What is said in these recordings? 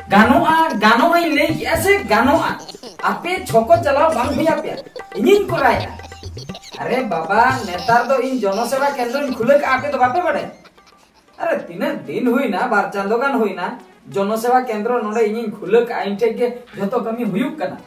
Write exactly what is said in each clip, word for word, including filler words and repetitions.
ᱜᱟᱱᱚᱜᱼᱟ, ᱜᱟᱱᱚᱜᱼᱟᱧ ᱞᱟᱹᱭ ᱠᱮᱜᱼᱟ ᱥᱮ ᱜᱟᱱᱚᱜᱼᱟ? ᱟᱯᱮ ᱪᱷᱚᱠᱚ ᱪᱟᱞᱟᱣ ᱵᱟᱝ ᱦᱩᱭ ᱟᱯᱮᱭᱟ, ᱤᱧᱤᱧ ᱠᱚᱨᱟᱭᱟ᱾ ᱟᱨᱮ ᱵᱟᱵᱟ, ᱱᱮᱛᱟᱨ ᱫᱚ ᱤᱧ ᱡᱚᱱᱚ ᱥᱮᱵᱟ ᱠᱮᱱᱫᱨᱚᱧ ᱠᱷᱩᱞᱟᱹ ᱠᱟᱜᱼᱟ, ᱟᱯᱮ ᱫᱚ ᱵᱟᱯᱮ ᱵᱟᱲᱟᱭᱟ? ᱟᱨᱮ ᱛᱤᱱᱟᱹᱜ ᱫᱤᱱ ᱦᱩᱭᱱᱟ, ᱵᱟᱨ ᱪᱟᱸᱫᱚ ᱜᱟᱱ ᱦᱩᱭᱱᱟ, ᱡᱚᱱᱚ ᱥᱮᱵᱟ ᱠᱮᱱᱫᱨᱚ ᱱᱚᱰᱮ ᱤᱧᱤᱧ ᱠᱷᱩᱞᱟᱹ ᱠᱟᱜᱼᱟ, ᱤᱧ ᱴᱷᱮᱡ ᱜᱮ ᱡᱷᱚᱛᱚ ᱠᱟᱹᱢᱤ ᱦᱩᱭᱩᱜ ᱠᱟᱱᱟ᱾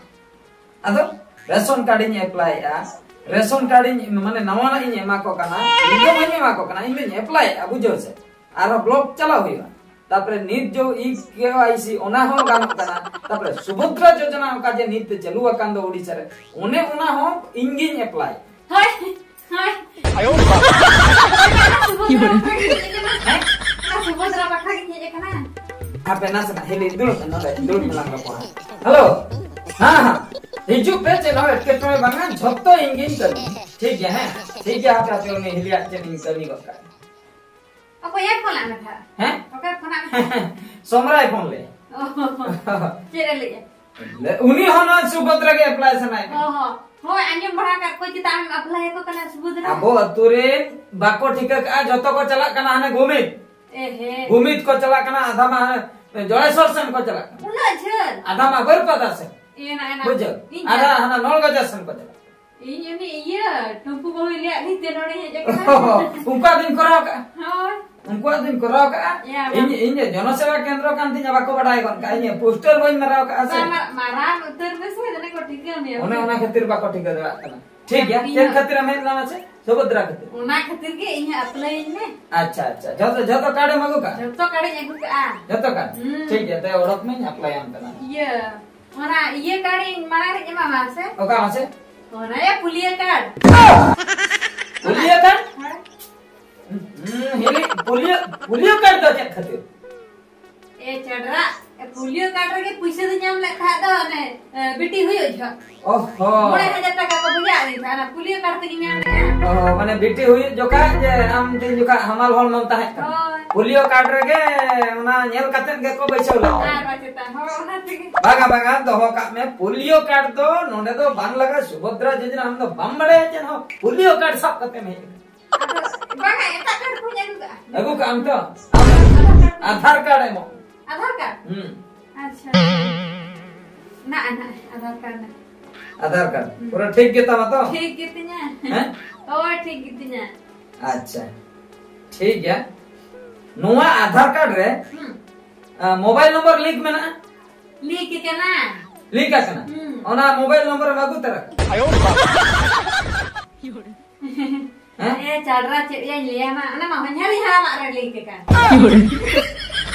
ᱟᱫᱚ ᱨᱮᱥᱚᱱ ᱠᱟᱨᱰ ᱤᱧ ᱮᱯᱞᱟᱭᱮᱜᱼᱟ, ᱨᱮᱥᱚᱱ ᱠᱟᱨᱰ ᱤᱧ ᱢᱟᱱᱮ ᱱᱟᱣᱟᱱᱟᱜ ᱤᱧ ᱮᱢᱟ ᱠᱚ ᱠᱟᱱᱟ, ᱤᱧ ᱫᱚ ᱵᱟᱹᱧ ᱮᱢᱟ ᱠᱚ ᱠᱟᱱᱟ, ᱤᱧ ᱫᱚᱧ ᱮᱯᱞᱟᱭᱮᱜᱼᱟ, ᱵᱩᱡᱷᱟᱹᱣ ᱥᱮ? ᱟᱨᱦᱚᱸ ᱵᱞᱚᱠ ᱪᱟᱞᱟᱣ ᱦᱩᱭᱩᱜᱼᱟ᱾ ᱛᱟᱯᱚᱨᱮ ᱱᱤᱛ ᱡᱚ ᱤ ᱠᱮ ᱣᱟᱭ ᱥᱤ, ᱚᱱᱟ ᱦᱚᱸ ᱜᱟᱱᱚᱜ ᱠᱟᱱᱟ᱾ ᱛᱟᱯᱚᱨᱮ ᱥᱩᱵᱷᱚᱫᱨᱟ ᱡᱳᱡᱚᱱᱟ, ᱚᱠᱟ ᱡᱮ ᱱᱤᱛ ᱪᱟᱹᱞᱩ ᱟᱠᱟᱱ ᱫᱚ ᱳᱰᱤᱥᱟ ᱨᱮ, ᱚᱱᱮ ᱚᱱᱟ ᱦᱚᱸ ᱤᱧ ᱜᱤᱧ ᱮᱯᱞᱟᱭ᱾ ᱦᱳᱭ, ᱦᱳᱭ᱾ ᱥᱩᱵᱷᱚᱫᱨᱟ ᱵᱟᱠᱷᱨᱟ ᱜᱤᱧ ᱦᱮᱡ ᱟᱠᱟᱱᱟ᱾ ᱦᱟᱯᱮ ᱱᱟᱥᱮᱱᱟᱜ ᱦᱤᱞᱤ ᱫᱩᱲᱩᱵ ᱢᱮ, ᱱᱚᱰᱮ ᱫᱩᱲᱩᱵ ᱢᱮ, ᱞᱟᱝ ᱨᱚᱯᱚᱲᱟ᱾ ᱦᱮᱞᱳ, ᱦᱮᱸ, ᱦᱮᱸ, ᱦᱤᱡᱩᱜ ᱯᱮ, ᱪᱮᱫ ᱦᱚᱸ ᱮᱴᱠᱮᱴᱚᱬᱮ ᱵᱟᱝᱟ, ᱡᱷᱚᱛᱚ ᱤᱧ ᱜᱤᱧ ᱠᱟᱹᱢᱤ᱾ ᱴᱷᱤᱠ ᱜᱮᱭᱟ, ᱦᱮᱸ, ᱴᱷᱤᱠ ᱜᱮᱭᱟ, ᱦᱟᱯᱮ, ᱦᱟᱯᱮ, ᱩᱱᱤ ᱦᱤᱞᱤᱭᱟᱜ ᱪᱮᱫ ᱤᱧ ᱠᱟᱹᱢᱤ ᱜᱚᱫ ᱠᱟᱜᱼᱟ᱾ ᱚᱠᱚᱭᱮ ᱯᱷᱳᱱ ᱟᱫ ᱢᱮ ᱛᱟᱦᱮᱸᱫ? ᱦᱮᱸ? ᱚᱠᱚᱭᱮ ᱯᱷᱳᱱ ᱟᱫ ᱢᱮ ᱛᱟᱦᱮᱸᱫ? ᱥᱚᱢᱨᱟᱭ ᱯᱷᱳᱱ ᱞᱮ᱾ ᱚ, ᱪᱮᱫ ᱮ ᱞᱟᱹᱭᱮᱜᱼᱟ? ᱞᱮ, ᱩᱱᱤ ᱦᱚᱸ ᱱᱚᱣᱟ ᱥᱩᱵᱷᱚᱫᱨᱟ ᱜᱮ ᱮᱯᱞᱟᱭ ᱥᱟᱱᱟᱭᱮ ᱠᱟᱱᱟ᱾ ᱚ ᱦᱚᱸ᱾ ᱦᱳᱭ, ᱟᱸᱡᱚᱢ ᱵᱟᱲᱟ ᱟᱠᱟᱫ ᱠᱚᱣᱟ ᱪᱮᱛᱟ ᱟᱢᱮᱢ ᱮᱯᱞᱟᱭ ᱟᱠᱚ ᱠᱟᱱᱟ ᱥᱩᱵᱷᱚᱫᱨᱟ? ᱟᱵᱚ ᱟᱹᱛᱩ ᱨᱮᱱ ᱵᱟᱠᱚ ᱴᱷᱤᱠᱟᱹ ᱠᱟᱜᱼᱟ, ᱡᱚᱛᱚ ᱠᱚ ᱪᱟᱞᱟᱜ ᱠᱟᱱᱟ ᱦᱟᱱᱮ ᱜᱩᱢᱤᱫ᱾ ᱮ ᱦᱮ᱾ ᱜᱩᱢᱤᱫ ᱠᱚ ᱪᱟᱞᱟᱜ ᱠᱟᱱᱟ, ᱟᱫᱷᱟ ᱢᱟ ᱦᱟᱱᱮ ᱡᱚᱲᱮᱥᱚᱨ ᱥᱮᱱ ᱠᱚ ᱪᱟᱞᱟᱜ ᱠᱟᱱᱟ᱾ ᱩᱱᱟᱹᱜ ᱡᱷᱟᱹᱞ? ᱟᱫᱷᱟ ᱢᱟ ᱵᱟᱹᱨᱯᱟᱫᱟ ᱥᱮᱱ᱾ ᱮ ᱱᱟ, ᱮ ᱱᱟ᱾ ᱵᱩᱡᱷᱟᱹᱣ? ᱤᱧ ᱟᱫᱷᱟ ᱡᱟ- ᱦᱟᱱᱟ ᱱᱚᱲᱜᱟᱡᱟ ᱥᱮᱱ ᱠᱚ ᱪᱟᱞᱟᱜ ᱠᱟᱱᱟ᱾ ᱤᱧ ᱩᱱᱤ ᱤᱭᱟᱹ ᱴᱩᱢᱯᱩ ᱵᱟᱹᱦᱩᱭ ᱞᱟᱹᱭᱟᱫ ᱞᱤᱧ ᱛᱮ ᱱᱚᱰᱮ ᱦᱮᱡ ᱟᱠᱟᱱᱟ᱾ ᱩᱱᱠᱩᱣᱟᱜ ᱫᱩᱧ ᱠᱚᱨᱟᱣ ᱠᱟᱜᱼᱟ᱾ ᱦᱳᱭ᱾ ᱩᱱᱠᱩᱣᱟᱜ ᱫᱩᱧ ᱠᱚᱨᱟᱣ ᱠᱟᱜᱼᱟ᱾ ᱭᱟ, ᱤᱧ, ᱵᱟᱝ᱾ ᱤᱧ ᱡᱚᱱᱚᱥᱮᱵᱟ ᱠᱮᱱᱫᱨᱚ ᱠᱟᱱ ᱛᱤᱧᱟ, ᱵᱟᱠᱚ ᱵᱟᱰᱟᱭ ᱜᱚᱫ ᱠᱟᱜᱼᱟ᱾ ᱤᱧ ᱯᱳᱥᱴᱟᱨ ᱵᱟᱹᱧ ᱢᱟᱨᱟᱣ ᱠᱟᱜᱼᱟ ᱥᱮ᱾ ᱵᱟᱝ, ᱢᱟᱨᱟᱝ ᱩᱛᱟᱹᱨ ᱢᱮᱥᱮ, ᱡᱟᱹᱱᱤᱡ ᱠᱚ ᱴᱷᱤᱠᱟᱹ ᱢᱮᱭᱟ᱾ ᱚᱱᱮ ᱚᱱᱟ ᱠᱷᱟᱹᱛᱤᱨ ᱵᱟᱠᱚ ᱴᱷᱤᱠᱟᱹ ᱫᱟᱲᱮᱭᱟᱜ ᱠᱟᱱᱟ᱾ ᱴᱷᱤᱠ ᱜᱮᱭᱟ, ᱤᱧ ᱪᱮᱫ ᱦᱚᱸ᱾ ᱠᱷᱟᱹᱛᱤᱨ ᱮᱢ ᱦᱮᱡ ᱞᱮᱱᱟ ᱥᱮ? ᱥᱩᱵᱷᱚᱫᱨᱟ ᱠᱷᱟᱹᱛᱤᱨ᱾ ᱚᱱᱟ ᱠᱷᱟᱹᱛᱤᱨ ᱜᱮ ᱤᱧ ᱦᱚᱸ ᱮᱯᱞᱟᱭᱟᱹᱧ ᱢᱮ᱾ ᱟᱪᱪᱷᱟ, ᱟᱪᱪᱷᱟ, ᱡᱷᱚᱛᱚ, ᱡᱷᱚᱛᱚ ᱠᱟᱨᱰ ᱮᱢ ᱟᱹᱜᱩ ᱠᱟᱜᱼᱟ? ᱡᱷᱚᱛᱚ ᱠᱟᱨᱰ ᱤᱧ ᱟᱹᱜᱩ ᱠᱟᱜᱼᱟ᱾ ᱡᱷᱚᱛᱚ ᱠᱟᱨᱰ? ᱦᱩᱸ᱾ ᱴᱷᱤᱠ ᱜᱮᱭᱟ, ᱛᱚ ᱚᱰᱚᱠ ᱢᱮᱧ, ᱮᱯᱞᱟᱭᱟᱢ ᱠᱟᱱᱟ᱾ ᱤᱭᱟᱹ, ᱚᱱᱟ ᱤᱭᱟᱹ ᱠᱟᱨᱰ ᱤᱧ ᱢᱟᱲᱟᱝ ᱨᱤᱧ ᱮᱢᱟᱢᱟ ᱥᱮ? ᱚᱠᱟ ᱢᱟᱥᱮ? ᱚᱱᱟ ᱭᱟ ᱯᱩᱞᱤᱭᱟᱹ ᱠᱟᱨᱰ᱾ ᱯᱩᱞᱤᱭᱟᱹ ᱠᱟᱨᱰ? ᱦᱮᱸ᱾ ᱦᱩᱸ, ᱦᱤᱞᱤ, ᱯᱩᱞᱤᱭᱟᱹ, ᱯᱩᱞᱤᱭᱟᱹ ᱠᱟᱨᱰ ᱫᱚ ᱪᱮᱫ ᱠᱷᱟᱹᱛᱤᱨ? ᱮ ᱪᱟᱰᱨᱟ, ᱮ ᱯᱩᱞᱤᱭᱟᱹ ᱠᱟᱨᱰ ᱨᱮᱜᱮ ᱯᱩᱭᱥᱟᱹ ᱫᱚ ᱧᱟᱢ ᱞᱮᱫ ᱛᱟᱦᱮᱸᱫ ᱫᱚ, ᱚᱱᱮ, ᱮ, ᱵᱤᱴᱤ ᱦᱩᱭᱩᱜ ᱡᱚᱦᱚᱜ᱾ ᱚᱦᱚ᱾ ᱢᱚᱬᱮ ᱦᱟᱡᱟᱨ ᱴᱟᱠᱟ ᱠᱚ ᱵᱷᱮᱡᱟ ᱟᱹᱫᱤᱧ ᱛᱟᱦᱮᱸᱫ, ᱚᱱᱟ ᱯᱩᱞᱤᱭᱟᱹ ᱠᱟᱨᱰ ᱛᱮᱜᱮ ᱧᱟᱢ ᱞᱮᱫᱼᱟ᱾ ᱚᱦᱚ, ᱢᱟᱱᱮ ᱵᱤᱴᱤ ᱦᱩᱭᱩᱜ ᱡᱚᱠᱷᱟᱡ ᱡᱮ ᱟᱢ ᱛᱤᱱ ᱡᱚᱠᱷᱟᱡ ᱦᱟᱢᱟᱞ ᱦᱚᱲᱢᱚᱢ ᱛᱟᱦᱮᱸ ᱠᱟᱱᱟ᱾ ᱦᱳᱭ᱾ ᱯᱩᱞᱤᱭᱳ ᱠᱟᱨᱰ ᱨᱮᱜᱮ ᱚᱱᱟ ᱧᱮᱞ ᱠᱟᱛᱮᱫ ᱜᱮᱠᱚ ᱵᱟᱹᱭᱥᱟᱹᱣ ᱞᱮᱫ ᱛᱟᱦᱮᱸᱫ᱾ ᱟᱨ ᱵᱟᱝ ᱪᱮᱛᱟᱱ, ᱦᱳᱭ, ᱚᱱᱟ ᱛᱮᱜᱮ᱾ ᱵᱟᱝᱟ, ᱵᱟᱝᱟ, ᱫᱚᱦᱚ ᱠᱟᱜ ᱢᱮ᱾ ᱯᱩᱞᱤᱭᱳ ᱠᱟᱨᱰ ᱫᱚ ᱱᱚᱰᱮ ᱫᱚ ᱵᱟᱝ ᱞᱟᱜᱟᱜᱼᱟ, ᱥᱩᱵᱷᱚᱫᱨᱟ ᱡᱳᱡᱚᱱᱟ ᱟᱢ ᱫᱚ ᱵᱟᱢ ᱵᱟᱲᱟᱭᱟ ᱪᱮᱫ ᱦᱚᱸ, ᱯᱩᱞᱤᱭᱳ ᱠᱟᱨᱰ ᱥᱟᱵ ᱠᱟᱛᱮᱢ ᱦᱮᱡ ᱟᱠᱟᱱᱟ᱾ ᱟᱫᱚ, ᱵᱟᱝᱟ, ᱮᱴᱟᱜ ᱠᱟᱨᱰ ᱠᱚᱧ ᱟᱹᱜᱩ ᱠᱟᱜᱼᱟ᱾ ᱟᱹᱜᱩ ᱠᱟᱜ ᱟᱢ ᱛᱚ? ᱟᱫᱷᱟᱨ ᱠᱟᱨᱰ᱾ ᱟᱫᱷᱟᱨ ᱠᱟᱨᱰ ᱮᱢᱚᱜ᱾ ᱟᱫᱷᱟᱨ ᱠᱟᱨᱰ? ᱦᱩᱸ᱾ ᱟᱪᱪᱷᱟ᱾ ᱱᱟ, ᱱᱟ, ᱟᱫᱷᱟᱨ ᱠᱟᱨᱰ ᱱᱟ᱾ ᱟᱫᱷᱟᱨ ᱠᱟᱨᱰ ᱦᱩᱸ᱾ ᱯᱩᱨᱟᱹ ᱴᱷᱤᱠ ᱜᱮ ᱛᱟᱢᱟ ᱛᱚ? ᱴᱷᱤᱠ ᱜᱮ ᱛᱤᱧᱟ᱾ ᱦᱮᱸ? ᱦᱳᱭ, ᱴᱷᱤᱠ ᱜᱮ ᱛᱤᱧᱟ᱾ ᱟᱪᱪᱷᱟ, ᱴᱷᱤᱠ ᱜᱮᱭᱟ᱾ ᱱᱚᱣᱟ ᱟᱫᱷᱟᱨ ᱠᱟᱨᱰ ᱨᱮ, ᱦᱩᱸ᱾ ᱟ, ᱢᱳᱵᱟᱭᱤᱞ ᱱᱚᱢᱵᱚᱨ ᱞᱤᱝᱠ ᱢᱮᱱᱟᱜᱼᱟ? ᱞᱤᱝᱠ ᱟᱠᱟᱱᱟ᱾ ᱞᱤᱝᱠ ᱟᱠᱟᱱᱟ? ᱦᱩᱸ᱾ ᱚᱱᱟ ᱢᱳᱵᱟᱭᱤᱞ ᱱᱚᱢᱵᱚᱨ ᱮᱢ ᱟᱹᱜᱩ ᱛᱟᱨᱟ ᱠᱟᱜᱼᱟ? ᱦᱮᱸ? ᱮ ᱪᱟᱰᱨᱟ, ᱪᱮᱫ ᱭᱟᱧ ᱞᱟᱹᱭᱟᱢᱟ, ᱚᱱᱟ ᱢᱟ ᱦᱚᱧᱦᱟᱨᱤᱧ ᱦᱟᱲᱟᱢᱟᱜ ᱨᱮ ᱞᱤᱝᱠ ᱟᱠᱟᱱ᱾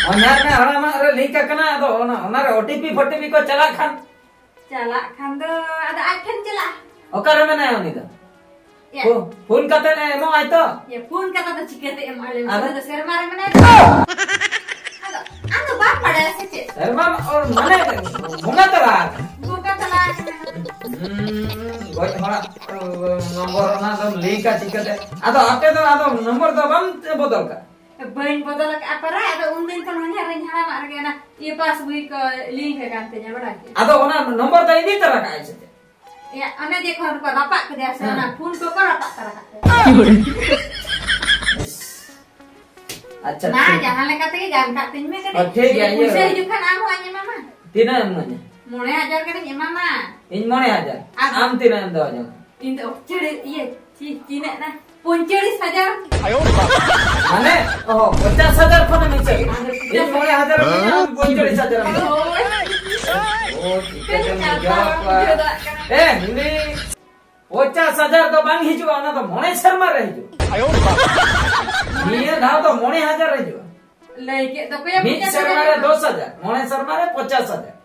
ᱦᱚᱧᱦᱟᱨ ᱢᱮ ᱦᱟᱲᱟᱢᱟᱜ ᱨᱮ ᱞᱤᱝᱠ ᱟᱠᱟᱱᱟ, ᱟᱫᱚ ᱚᱱᱟ, ᱚᱱᱟ ᱨᱮ O T P four T P ᱠᱚ ᱪᱟᱞᱟᱜ ᱠᱷᱟᱱ? ᱪᱟᱞᱟᱜ ᱠᱷᱟᱱ ᱫᱚ ᱟᱫᱚ ᱟᱡ ᱴᱷᱮᱱ ᱪᱟᱞᱟᱜᱼᱟ᱾ ᱚᱠᱟᱨᱮ ᱢᱮᱱᱟᱭᱟ ᱩᱱᱤ ᱫᱚ? ᱭᱟ᱾ ᱯᱷᱳ-, ᱯᱷᱳᱱ ᱠᱟᱛᱮ ᱮ ᱮᱢᱚᱜ ᱟᱭ ᱛᱚ? ᱭᱟ, ᱯᱷᱳᱱ ᱠᱟᱛᱮ ᱫᱚ ᱪᱤᱠᱟᱹᱛᱮ ᱮᱢᱚᱜᱼᱟ, ᱞᱟᱹᱭ ᱢᱮ? ᱟᱫᱚ? ᱩᱱᱤ ᱫᱚ ᱥᱮᱨᱢᱟ ᱨᱮ ᱢᱮᱱᱟᱭ ᱛᱚ᱾ ᱟᱫᱚ ᱟᱢ ᱫᱚ ᱵᱟᱢ ᱵᱟᱲᱟᱭᱟ ᱥᱮ ᱪᱮᱫ? ᱥᱮᱨᱢᱟ ᱢᱟ, ᱚ, ᱢᱟᱱᱮ ᱵᱚᱸᱜᱟ ᱛᱟᱞᱟ ᱟᱠᱟᱱᱟ᱾ ᱵᱚᱸᱜᱟ ᱛᱟᱞᱟ ᱟᱠᱟᱱᱟ᱾ ᱦᱩᱸ, ᱜᱚᱡ ᱦᱚᱲᱟᱜ, ᱚ, ᱱᱚᱢᱵᱚᱨ ᱚᱱᱟ ᱫᱚᱢ ᱞᱤᱝᱠᱟ ᱪᱤᱠᱟᱹᱛᱮ? ᱟᱫᱚ ᱟᱯᱮ ᱫᱚ ᱟᱫᱚ ᱱᱚᱢᱵᱚᱨ ᱫᱚ ᱵᱟᱢ ᱵᱚᱫᱚᱞ ᱠᱟᱜᱼᱟ? ᱵᱟᱹᱧ ᱵᱚᱫᱚᱞ ᱟᱠᱟᱫᱼᱟ ᱯᱟᱨᱟ, ᱟᱫᱚ ᱩᱱᱫᱤᱱ ᱠᱷᱚᱱ ᱦᱚᱧᱦᱟᱨᱤᱧ ᱦᱟᱲᱟᱢᱟᱜ ᱨᱮᱜᱮ ᱚᱱᱟ ᱤᱭᱟᱹ ᱯᱟᱥᱵᱳᱭ ᱠᱚ ᱞᱤᱝᱠ ᱟᱠᱟᱱ ᱛᱤᱧᱟ, ᱵᱟᱲᱟᱭ ᱠᱮᱫ᱾ ᱟᱫᱚ ᱚᱱᱟ ᱱᱚᱢᱵᱚᱨ ᱫᱚ ᱤᱫᱤ ᱛᱟᱨᱟ ᱠᱟᱜᱼᱟᱭ ᱥᱮ ᱪᱮᱫ? ᱮᱭᱟ, ᱚᱱᱮ ᱡᱮ ᱠᱷᱚᱱ ᱠᱚ ᱨᱟᱯᱟᱜ ᱠᱮᱫᱮᱭᱟ ᱥᱮ, ᱦᱮᱸ᱾ ᱚᱱᱟ ᱯᱷᱳᱱ ᱠᱚᱠᱚ ᱨᱟᱯᱟᱜ ᱛᱟᱨᱟ ᱠᱟᱜ ᱛᱟᱭᱟ᱾ ᱟᱪᱪᱷᱟ, ᱢᱟ, ᱴᱷᱤᱠ᱾ ᱡᱟᱦᱟᱸ ᱞᱮᱠᱟ ᱛᱮᱜᱮ ᱜᱟᱱ ᱠᱟᱜ ᱛᱤᱧ ᱢᱮ ᱠᱟᱹᱴᱤᱡ᱾ ᱚ, ᱴᱷᱤᱠ ᱜᱮᱭᱟ, ᱡᱩᱫᱤ ᱯᱩᱭᱥᱟᱹ ᱤᱭᱟᱹ᱾ ᱦᱤᱡᱩᱜ ᱠᱷᱟᱱ ᱟᱢ ᱦᱚᱸ ᱤᱧ ᱮᱢᱟᱢᱟ᱾ ᱛᱤᱱᱟᱹᱜ ᱮᱢ ᱤᱢᱟᱹᱧᱟ? ᱢᱚᱬᱮ ᱦᱟᱡᱟᱨ ᱜᱟᱱᱤᱧ ᱮᱢᱟᱢᱟ᱾ ᱤᱧ ᱢᱚᱬᱮ ᱦᱟᱡᱟᱨ? ᱟᱫᱚ ᱟᱢ ᱛᱤᱱᱟᱹᱜ ᱮᱢ ᱫᱚᱦᱚ ᱡᱚᱝᱟ? ᱤᱧ ᱫᱚ ᱪᱟᱹᱲᱤ, ᱤᱭᱟᱹ, ᱪᱤ-, ᱪᱤᱱᱟᱹᱜ ᱱᱟ? ᱯᱚᱧᱪᱟᱲᱤᱥ ᱦᱟᱡᱟᱨ᱾ ᱢᱟᱱᱮ? ᱚ, ᱯᱚᱧᱪᱟᱥ ᱦᱟᱡᱟᱨ ᱠᱷᱚᱱ ᱮᱢ ᱤᱪᱟᱹᱜ ᱠᱟᱱᱟ᱾ ᱟᱫᱚ ᱤᱧ ᱢᱚᱬᱮ ᱦᱟᱡᱟᱨ ᱮᱢ ᱤᱢᱟᱹᱧᱟ, ᱟᱢ ᱯᱚᱧᱪᱟᱲᱤᱥ ᱦᱟᱡᱟᱨ ᱮᱢ ᱤᱪᱟᱹᱜ ᱠᱟᱱᱟ᱾ ᱦᱳᱭ᱾ ᱚ, ᱪᱤᱠᱟᱹᱛᱮᱢ ᱪᱟᱞᱟᱣ ᱵᱩᱡᱷᱟᱹᱣ ᱠᱚᱣᱟ? ᱵᱩᱡᱷᱟᱹᱣ ᱫᱟᱲᱮᱭᱟᱜ ᱠᱟᱱᱟ᱾ ᱮ, ᱦᱤᱞᱤ, ᱯᱚᱧᱪᱟᱥ ᱦᱟᱡᱟᱨ ᱫᱚ ᱵᱟᱝ ᱦᱤᱡᱩᱜᱼᱟ, ᱚᱱᱟ ᱫᱚ ᱢᱚᱬᱮ ᱥᱮᱨᱢᱟ ᱨᱮ ᱦᱤᱡᱩᱜᱼᱟ᱾ ᱱᱤᱭᱟᱹ ᱫᱷᱟᱣ ᱫᱚ ᱢᱚᱬᱮ ᱦᱟᱡᱟᱨ ᱦᱤᱡᱩᱜᱼᱟ᱾ ᱞᱟᱹᱭ ᱠᱮᱫ ᱫᱚᱠᱚ ᱭᱟ, ᱢᱤᱫ ᱯᱚᱧᱪᱟᱥ ᱥᱮᱨᱢᱟ ᱦᱟᱡᱟᱨ ᱨᱮ ᱫᱚᱥ ᱦᱟᱡᱟᱨ, ᱢᱚᱬᱮ ᱥᱮᱨᱢᱟ ᱨᱮ ᱯᱚᱧᱪᱟᱥ ᱦᱟᱡᱟᱨ᱾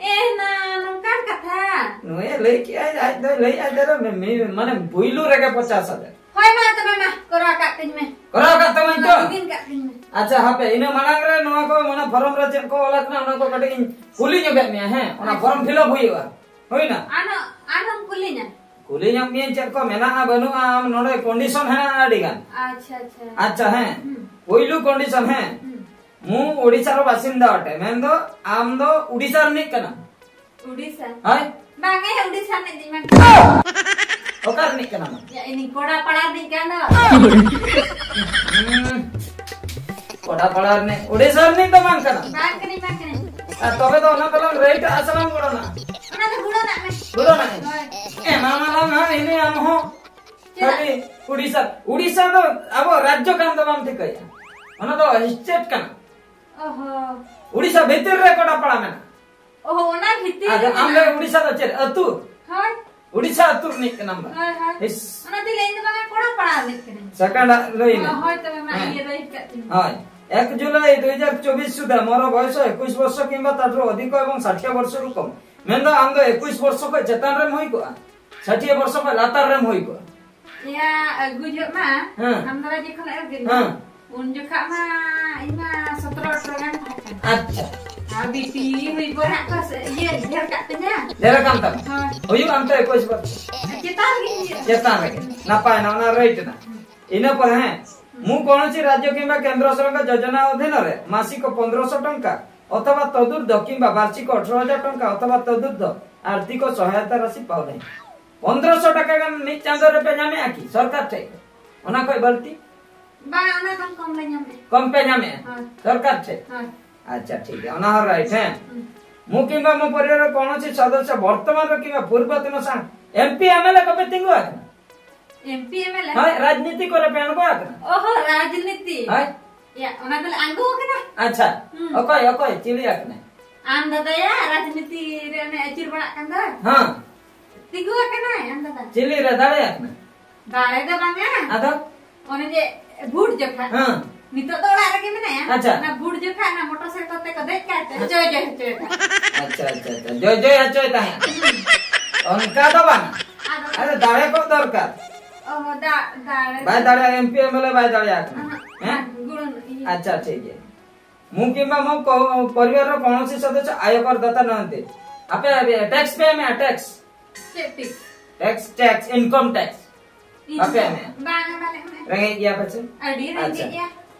ᱮ ᱱᱟ, ᱱᱚᱝᱠᱟᱱ ᱠᱟᱛᱷᱟ᱾ ᱱᱩᱭᱮ ᱞᱟᱹᱭ ᱠᱮᱜᱼᱟᱭ, ᱟᱡ ᱫᱚᱭ ᱞᱟᱹᱭᱮᱜᱼᱟ ᱡᱮ ᱢᱤ-, ᱢᱤ-, ᱢᱟᱱᱮ ᱯᱩᱭᱞᱩ ᱨᱮᱜᱮ ᱯᱚᱧᱪᱟᱥ ᱦᱟᱡᱟᱨ᱾ ᱦᱳᱭ ᱢᱟ ᱛᱚᱵᱮ ᱢᱟ, ᱠᱚᱨᱟᱣ ᱠᱟᱜ ᱛᱤᱧ ᱢᱮ᱾ ᱠᱚᱨᱟᱣ ᱠᱟᱜ ᱛᱟᱢᱟᱧ ᱛᱚ? ᱞᱚᱜᱤᱱ ᱠᱟᱜ ᱛᱤᱧ ᱢᱮ᱾ ᱟᱪᱪᱷᱟ, ᱦᱟᱯᱮ, ᱤᱱᱟᱹ ᱢᱟᱲᱟᱝ ᱨᱮ ᱱᱚᱣᱟ ᱠᱚ, ᱢᱟᱱᱮ, ᱯᱷᱚᱨᱚᱢ ᱨᱮ ᱪᱮᱫ ᱠᱚ ᱚᱞ ᱟᱠᱟᱱᱟ, ᱚᱱᱟ ᱠᱚ ᱠᱟᱹᱴᱤᱡ ᱤᱧ ᱠᱩᱞᱤ ᱧᱚᱜᱮᱫ ᱢᱮᱭᱟ, ᱦᱮᱸ? ᱚᱱᱟ ᱟᱪᱪᱷᱟ᱾ ᱯᱷᱚᱨᱚᱢ ᱯᱷᱤᱞᱟᱯ ᱦᱩᱭᱩᱜᱼᱟ᱾ ᱦᱩᱭᱱᱟ? ᱟᱨᱦᱚᱸ, ᱟᱨᱦᱚᱸᱢ ᱠᱩᱞᱤᱧᱟ? ᱠᱩᱞᱤ ᱧᱚᱜ ᱢᱮᱭᱟᱹᱧ, ᱪᱮᱫ ᱠᱚ ᱢᱮᱱᱟᱜᱼᱟ, ᱵᱟᱹᱱᱩᱜᱼᱟ, ᱟᱢ ᱱᱚᱰᱮ ᱠᱚᱱᱰᱤᱥᱚᱱ ᱦᱮᱱᱟᱜᱼᱟ ᱟᱹᱰᱤ ᱜᱟᱱ᱾ ᱟᱪᱪᱷᱟ, ᱟᱪᱪᱷᱟ᱾ ᱟᱪᱪᱷᱟ, ᱦᱮᱸ᱾ ᱦᱩᱸ᱾ ᱯᱩᱭᱞᱩ ᱠᱚᱱᱰᱤᱥᱚᱱ, ᱦᱮᱸ᱾ ᱦᱩᱸ᱾ ᱢᱩ ᱳᱰᱤᱥᱟ ᱨᱮ ᱵᱟᱥᱤᱱᱫᱟ ᱚᱴᱮ, ᱢᱮᱱᱫᱚ ᱟᱢ ᱫᱚ ᱳᱰᱤᱥᱟ ᱨᱤᱱᱤᱡ ᱠᱟᱱᱟᱢ᱾ ᱳᱰᱤᱥᱟ? ᱦᱳᱭ᱾ ᱵᱟᱝ ᱮ, ᱳᱰᱤᱥᱟ ᱨᱤᱱᱤᱡ ᱫᱚ ᱵᱟᱝ᱾ ᱚᱠᱟ ᱨᱤᱱᱤᱡ ᱠᱟᱱᱟᱢ? ᱭᱟ, ᱤᱧ ᱠᱚᱲᱟ ᱯᱟᱲᱟ ᱨᱤᱱᱤᱡ ᱠᱟᱱ ᱫᱚ᱾ ᱦᱩᱸ᱾ ᱠᱚᱲᱟ ᱯᱟᱲᱟ ᱨᱤᱱᱤᱡ, ᱳᱰᱤᱥᱟ ᱨᱤᱱᱤᱡ ᱫᱚ ᱵᱟᱝ ᱠᱟᱱᱟᱢ᱾ ᱵᱟᱝ ᱠᱟᱹᱱᱟᱹᱧ, ᱵᱟᱝ ᱠᱟᱹᱱᱟᱹᱧ᱾ ᱟᱨ ᱛᱚᱵᱮ ᱫᱚ ᱚᱱᱟ ᱫᱚᱞᱟᱝ ᱨᱮᱴ ᱟᱥᱟᱞᱟᱝ ᱜᱚᱲᱚᱱᱟ᱾ ᱚᱱᱟ ᱫᱚ ᱜᱩᱲᱟᱹ ᱱᱟᱜ ᱢᱮ᱾ ᱜᱩᱲᱟᱹ ᱱᱟᱜ ᱢᱮ᱾ ᱦᱳᱭ᱾ ᱮ, ᱢᱟ, ᱢᱟ, ᱞᱟᱝ ᱦᱟᱸᱜ ᱤᱱᱟᱹ ᱟᱢ ᱦᱚᱸ᱾ ᱪᱮᱫᱟᱜ? ᱠᱷᱟᱹᱞᱤ ᱩᱲᱤᱥᱥᱟ, ᱩᱲᱤᱥᱥᱟ ᱫᱚ ᱟᱵᱚ ᱨᱟᱡᱽᱡᱚ ᱠᱟᱱ ᱫᱚ ᱵᱟᱢ ᱴᱷᱤᱠᱟᱹᱭᱟ᱾ ᱚᱱᱟ ᱫᱚ ᱥᱴᱮᱴ ᱠᱟᱱᱟ᱾ ᱚᱦᱚ᱾ ᱩᱲᱤᱥᱥᱟ ᱵᱷᱤᱛᱤᱨ ᱨᱮ ᱠᱚᱰᱟᱯᱟᱲᱟ ᱢᱮᱱᱟᱜᱼᱟ᱾ ᱚᱦᱚ, ᱚᱱᱟ ᱵᱷᱤᱛᱤᱨ ᱟᱫᱚ ᱨᱮ ᱟᱢ ᱞᱟᱹᱭ ᱢᱮᱱᱟᱜᱼᱟ᱾ ᱩᱲᱤᱥᱥᱟ ᱫᱚ ᱪᱮᱫ ᱟᱹᱛᱩ? ᱦᱳᱭ᱾ ᱩᱲᱤᱥᱥᱟ ᱟᱹᱛᱩ ᱨᱤᱱᱤᱡ ᱠᱟᱱᱟᱢ ᱵᱟ? ᱦᱳᱭ, ᱦᱳᱭ᱾ ᱤᱥ᱾ ᱚᱱᱟ ᱛᱮ ᱞᱟᱹᱭ ᱫᱚ ᱵᱟᱝᱟ, ᱠᱚᱲᱟ ᱯᱟᱲᱟ ᱨᱤᱱᱤᱡ ᱠᱟᱹᱱᱟᱹᱧ᱾ ᱥᱮᱠᱮᱱᱰ ᱟᱜ ᱞᱟᱹᱭ ᱢᱮ᱾ ᱦᱳᱭ, ᱛᱚᱵᱮ ᱢᱟ ᱦᱮᱸ᱾ ᱤᱭᱟᱹ ᱞᱟᱹᱭ ᱠᱟᱜ ᱛᱤᱧ ᱢᱮ᱾ ᱦᱳᱭ᱾ ᱮᱠ ᱡᱩᱞᱟᱭ ᱫᱩ ᱦᱟᱡᱟᱨ ᱪᱚᱵᱵᱤᱥ ᱥᱩᱫᱷᱟ ᱢᱚᱨᱚ ᱵᱚᱭᱚᱥ ᱮᱠᱩᱥ ᱵᱚᱨᱥᱚ ᱠᱤᱝᱵᱟ ᱛᱟᱴᱨᱩ ᱚᱫᱷᱤᱠᱚ ᱮᱵᱚᱝ ᱥᱟᱴᱷᱤᱭᱟ ᱵᱚᱨᱥᱚ ᱨᱚᱠᱚᱢ᱾ ᱢᱮᱱᱫᱚ ᱟᱢ ᱫᱚ ᱮᱠᱩᱥ ᱵᱚᱨᱥᱚ ᱠᱷᱚᱱ ᱪᱮᱛᱟᱱ ᱨᱮᱢ ᱦᱩᱭ ᱠᱚᱜᱼᱟ, ᱥᱟᱴᱷᱤᱭᱟ ᱵᱚᱨᱥᱚ ᱠᱷᱚᱱ ᱞᱟᱛᱟᱨ ᱨᱮᱢ ᱦᱩᱭ ᱠᱚᱜᱼᱟ᱾ ᱭᱟ, ᱟᱹᱜᱩ ᱡᱚᱦᱚᱜ ᱢᱟ, ᱦᱮᱸ᱾ ᱟᱢ ᱫᱟᱨᱟ ᱡᱚᱠᱷᱚᱱ ᱮᱨ ᱜᱮ᱾ ᱦᱮᱸ᱾ ᱩᱱ ᱡᱚᱠᱷᱟ ᱢᱟ ᱤᱧ ᱢᱟ ᱥᱚᱛᱨᱚ ᱟᱴᱷᱨᱚ ᱜᱟᱱ ᱛᱟᱦᱮᱸ ᱠᱟᱱᱟ᱾ ᱟᱪᱪᱷᱟ᱾ ᱟᱨ ᱵᱤᱴᱤ ᱦᱩᱭ ᱯᱚᱨ ᱦᱟᱸᱜ ᱠᱚ ᱥᱮ-, ᱤᱭᱟᱹ, ᱰᱷᱮᱨ ᱠᱟᱜ ᱛᱤᱧᱟ᱾ ᱰᱷᱮᱨ ᱟᱠᱟᱱ ᱛᱟᱢᱟ? ᱦᱳᱭ᱾ ᱦᱩᱭᱩᱜ ᱟᱢ ᱛᱚ ᱮᱠᱩᱥ ᱵᱚᱪᱷᱚᱨ᱾ ᱪᱮᱛᱟᱱ ᱨᱮᱜᱮ ᱦᱩᱭᱩᱜᱼᱟ᱾ ᱪᱮᱛᱟᱱ ᱨᱮᱜᱮ᱾ ᱱᱟᱯᱟᱭ ᱱᱟ, ᱚᱱᱟ ᱨᱟᱭᱤᱴ ᱱᱟ᱾ ᱤᱱᱟᱹ ᱯᱚᱨᱮ ᱦᱮᱸ, ᱢᱩ ᱠᱚᱱᱚᱥᱤ ᱨᱟᱡᱽᱭᱚ ᱠᱤᱝᱵᱟ ᱠᱮᱱᱫᱨᱚ ᱥᱚᱨᱠᱟᱨ ᱡᱳᱡᱚᱱᱟ ᱚᱫᱷᱤᱱ ᱨᱮ ᱢᱟᱥᱤᱠ ᱯᱚᱱᱫᱽᱨᱚᱥᱚ ᱴᱟᱠᱟ ᱚᱛᱷᱚᱵᱟ ᱛᱚᱫᱩᱨᱫᱷᱚ ᱠᱤᱝᱵᱟ ᱵᱟᱨᱥᱤᱠ ᱟᱴᱷᱨᱚ ᱦᱟᱡᱟᱨ ᱴᱟᱠᱟ ᱚᱛᱷᱚᱵᱟ ᱛᱚᱫᱩᱨᱫᱷᱚ ᱟᱨᱛᱷᱤᱠ ᱥᱚᱦᱟᱭᱚᱛᱟ ᱨᱟᱥᱤ ᱯᱟᱣᱞᱟᱭ᱾ ᱯᱚᱱᱫᱽᱨᱚᱥᱚ ᱴᱟᱠᱟ ᱜᱟᱱ ᱢᱤᱫ ᱪᱟᱸᱫᱚ ᱨᱮᱯᱮ ᱧᱟᱢᱮᱜᱼᱟ ᱠᱤ ᱥᱚᱨᱠᱟᱨ ᱴᱷᱮᱡ? ᱚᱱᱟ ᱠᱷᱚᱡ ᱵᱟᱹᱲᱛᱤ? ᱵᱟᱝ, ᱚᱱᱟ ᱠᱷᱚᱱ ᱠᱚᱢ ᱞᱮ ᱧᱟᱢᱮᱜᱼᱟ᱾ ᱠᱚᱢ ᱯᱮ ᱧᱟᱢᱮᱜᱼᱟ? ᱦᱳᱭ᱾ ᱥᱚᱨᱠᱟᱨ ᱴᱷᱮᱡ? ᱦᱳᱭ᱾ ᱟᱪᱪᱷᱟ, ᱴᱷᱤᱠ ᱜᱮᱭᱟ, ᱚᱱᱟ ᱦᱚᱸ ᱨᱟᱭᱤᱴ, ᱦᱮᱸ᱾ ᱦᱩᱸ᱾ ᱢᱩ ᱠᱤᱝᱵᱟ ᱢᱩ ᱯᱚᱨᱤᱵᱟᱨ ᱨᱮ ᱠᱚᱱᱚᱥᱤ ᱥᱚᱫᱚᱥᱥᱚ ᱵᱚᱨᱛᱚᱢᱟᱱ ᱨᱮ ᱠᱤᱝᱵᱟ ᱯᱩᱨᱵᱚᱛᱚᱱ ᱥᱟᱝ M P M L A ᱠᱚᱯᱮ ᱛᱤᱸᱜᱩ ᱟᱠᱟᱱᱟ? M P M L A? ᱦᱳᱭ, ᱨᱟᱡᱽᱱᱤᱛᱤ ᱠᱚᱨᱮ ᱯᱮ ᱟᱬᱜᱚ ᱟᱠᱟᱱᱟ? ᱚᱦᱚ, ᱨᱟᱡᱽᱱᱤᱛᱤ᱾ ᱦᱳᱭ᱾ ᱭᱟ, ᱚᱱᱟ ᱫᱚᱞᱮ ᱟᱬᱜᱚ ᱟᱠᱟᱱᱟ᱾ ᱟᱪᱪᱷᱟ, ᱦᱩᱸ᱾ ᱚᱠᱚᱭ, ᱚᱠᱚᱭ ᱪᱤᱞᱤ ᱟᱠᱟᱱᱟᱭ? ᱟᱢ ᱫᱟᱫᱟᱭᱟ, ᱨᱟᱡᱽᱱᱤᱛᱤ ᱨᱮ ᱚᱱᱮ ᱟᱹᱪᱩᱨ ᱵᱟᱲᱟᱜ ᱠᱟᱱ ᱫᱚ᱾ ᱦᱮᱸ᱾ ᱛᱤᱸᱜᱩ ᱟᱠᱟᱱᱟᱭ, ᱟᱢ ᱫᱟᱫᱟ᱾ ᱪᱤᱞᱤ ᱨᱮ ᱫᱟᱲᱮ ᱟᱠᱟᱱᱟᱭ? ᱫᱟᱲᱮ ᱫᱚ ᱵᱟᱝᱟ᱾ ᱟᱫᱚ? ᱚᱱᱮ ᱡᱮ ᱵᱷᱩᱴ ᱡᱚᱠᱷᱟ᱾ ᱦᱮᱸ᱾ ᱱᱤᱛᱚᱜ ᱫᱚ ᱚᱲᱟᱜ ᱨᱮᱜᱮ ᱢᱮᱱᱟᱭᱟ᱾ ᱟᱪᱪᱷᱟ᱾ ᱚᱱᱟ ᱵᱷᱩᱴ ᱡᱚᱠᱷᱟ ᱚᱱᱟ ᱢᱚᱴᱚᱨ ᱥᱟᱭᱠᱮᱞ ᱛᱮ ᱠᱚ ᱫᱮᱡ ᱠᱟᱭ ᱛᱮ ᱡᱚᱭ ᱡᱚᱭ ᱦᱚᱪᱚᱭ ᱛᱟᱦᱮᱸᱫ᱾ ᱟᱪᱪᱷᱟ, ᱟᱪᱪᱷᱟ, ᱟᱪᱪᱷᱟ᱾ ᱡᱚᱭ ᱡᱚᱭ ᱦᱚᱪᱚᱭ ᱛᱟᱦᱮᱸᱫ᱾ ᱦᱩᱸ᱾ ᱚᱱᱠᱟ ᱫᱚ ᱵᱟᱝ᱾ ᱟᱫᱚ ᱟᱫᱚ ᱫᱟᱲᱮ ᱠᱚ ᱫᱚᱨᱠᱟᱨ᱾ ᱚ, ᱫᱟ-, ᱫᱟᱲᱮ ᱵᱟᱭ ᱫᱚ ᱫᱟᱲᱮᱭᱟᱜᱼᱟ, M P M L A ᱵᱟᱭ ᱫᱟᱲᱮᱭᱟᱜ ᱠᱟᱱᱟ᱾ ᱟᱦᱟ, ᱦᱮᱸ? ᱜᱩᱲᱟᱹ ᱤᱭᱟᱹ᱾ ᱟᱪᱪᱷᱟ, ᱴᱷᱤᱠ ᱜᱮᱭᱟ᱾ ᱢᱩ ᱠᱤᱝᱵᱟ ᱢᱩ ᱠᱚ-, ᱯᱚᱨᱤᱵᱟᱨ ᱨᱮ ᱠᱚᱱᱚᱥᱤ ᱥᱚᱫᱚᱥᱥᱚ ᱟᱭᱚᱠᱚᱨ ᱫᱟᱛᱟ ᱱᱚᱦᱚᱱᱛᱮ᱾ ᱟᱯᱮ, ᱟᱯᱮ ᱴᱮᱠᱥ ᱯᱮ ᱮᱢᱮᱜᱼᱟ, ᱴᱮᱠᱥ? ᱪᱮᱫ tax? Tax, tax, income tax. Income. ᱵᱟᱯᱮ ᱮᱢᱮᱜᱼᱟ? ᱵᱟᱝᱟ, ᱵᱟᱞᱮ ᱮᱢᱮᱜᱼᱟ᱾ ᱨᱮᱸᱜᱮᱡ ᱜᱮᱭᱟ ᱯᱮ ᱥᱮ? ᱟᱹᱰᱤ ᱨᱮᱸᱜᱮᱡ ᱟᱪᱪᱷᱟ᱾ ᱜᱮᱭᱟ᱾